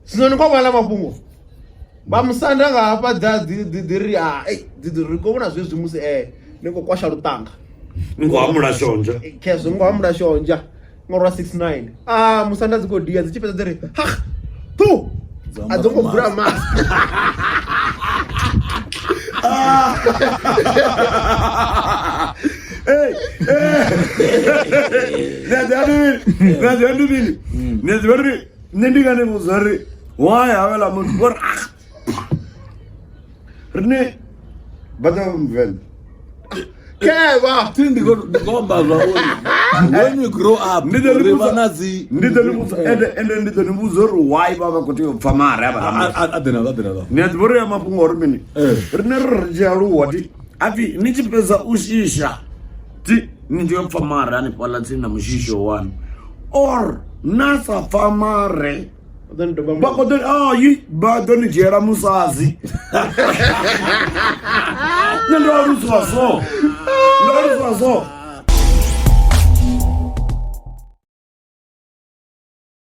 Zwino ni khou vhala mafhungo vha musanda nga hafha dza dzi dzi dzi ri a ei dzi dzi ri khou vhona zwezwi musi ni khou kwasha luṱanga Ni khou hamula shonzha. Khezwo ni khou hamula shonzha ngo rwa 69 ah musanda dzi khou dia dzi tshi fhedza dzi ri ha tu a dzo ngo bvula mask. Hey, hey. Ni a ḓivha ndi mini? Ni a ḓivha uri nṋe ndi nga ni vhudza uri why havhaḽa muthu vho ri ah rine vha ḓo mvenḓa Kevha Thi ndi khou ndi khou amba zwa uri when you grow up Ndi ḓo ni ri vha vhudza- na dzi ndi ḓo ni vhudza ende ende ndi ḓo ni vhudza uri why vha vha khou tea u pfa mare havhaḽa muthu. a ḓe na a ḓe na ni a ḓivha uri ya mafhungo uri mini Eh. rine ri ri tshi aluwa ti apfi ni tshi fhedza u shisha ti ni tea u pfa mare hanefhaḽa tsini na mushisho wanu or na sa pfa mare vha khou ḓo ayi vha ḓo ni dzhiela musadzi. Nṋe ndo aluswa so, ndo aluswa so.